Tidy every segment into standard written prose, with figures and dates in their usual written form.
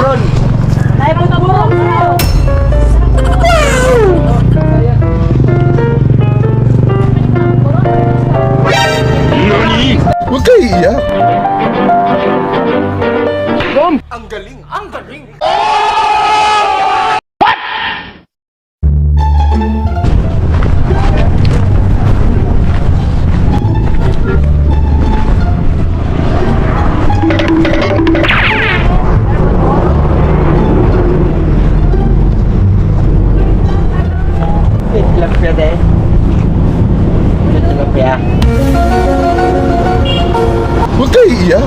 Ron. Ay, pagkaburong sir. Huwag kayo iiyak. Eh, tilapia de. Eh, tilapia. Huwag kayo iiyak.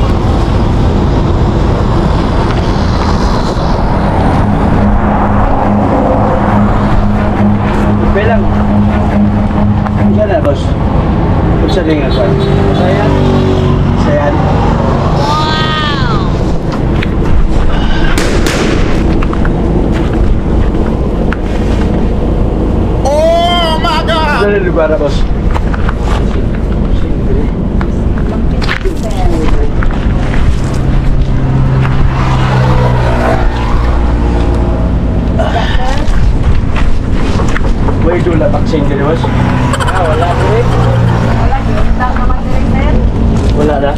Okay lang. Isa na, boss. Isa din nga, boss. Sayan. Sayan. Oh my God! Isa na lugar na, boss. Where do la vaccine diri, boss? Ah, wala diri. Wala, kita naman direct sir. Wala na.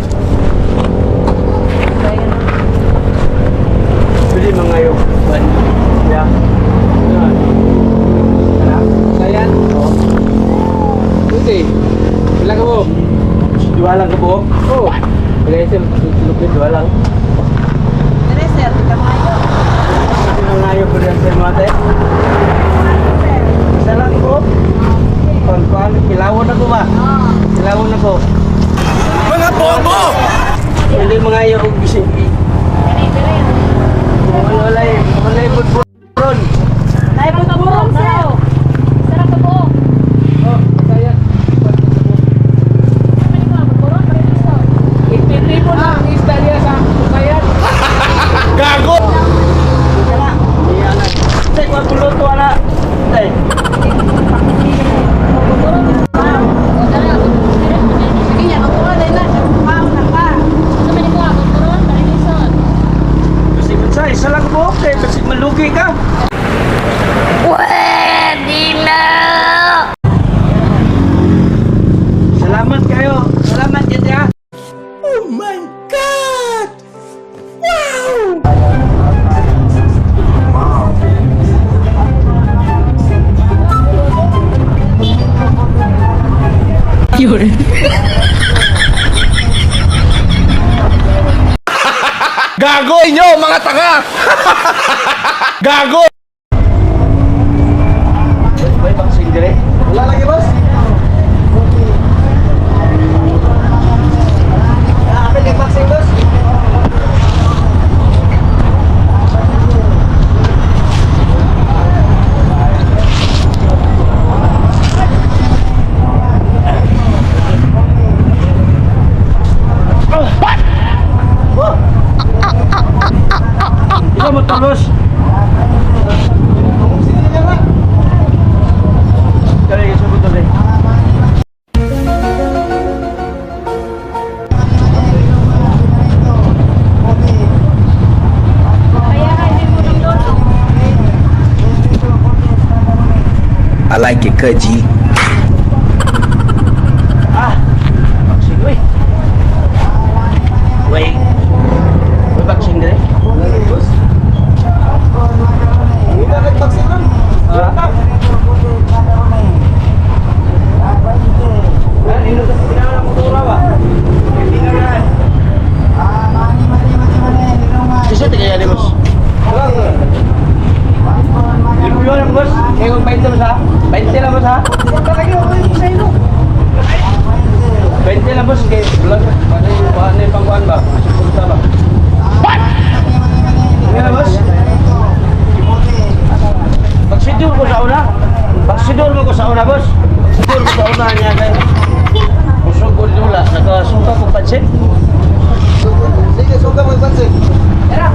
Pwede mga yung ban. Ya. Ano? Sayan? Oo. Pwede. Wala ka mo? Dua lang ka buhok. Oo. Wala sir. Lupit, Dua lang. Dire sir, di ka maayo. Kasi mga yung kuryente sa mga te. Isa lang ko. Kon-kon, kilawon ako ba? Ah. Kilawon ako. Mga bobo! Hindi mga yung gising. Dire, dire. Wala eh. Wala yung ron. Ay, pagkaburong sir. Sarap ka buo. Oh, sayan. Ititipon na ang isda niya sa sayan. Gago! Iya na. Tay, kwa puluto ana. Tay. Sige niya, magkuha na na. Kumaon na ka. Kasi sa isa lang buhok eh. Kasi malugi ka. Pwede na! Salamat kayo. Salamat kita. Ha. Oh my God! Wow! Gago inyo mga tanga! Gago! May vaccine dire. Wala lagi, boss. Ah, apel yung vaccine, boss. Ikaw mo tulos. Kaya yung sabot ulit. Kaya hindi mo ng lolo. I like it, cut G. Ah! Vaccine, uy! Uy! May vaccine dire? Wala lagi, boss. Hindi na nag-vaccine ron. Ah? Ah, ino kasi pinangalan mo tura ba? Hindi na na. Kasi tigaya ni boss. Wala. Limpyo lang boss. Kaya kung 20 boss ha? 20 lang boss ha? 20 lang boss. Kaya vlog. Paano yung paano yung pangkuhan ba? Kasi punta ba? What? Kaya boss? Pagsidur ko sa una. Pagsidur mo ko sa una boss. Pagsidur ko sa una niya kay. Busog ko dula. Nakasuka ko pansit. Sige, suga mag-vaccine. Tara.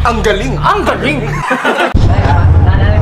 Ang galing! Ang galing! Nanay.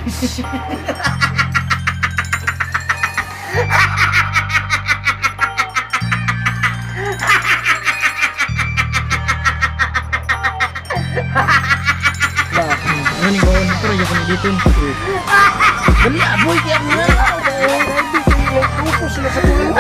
Ano ko pero yung dito. Dali aboy kaya mo na. Sila sa tulong.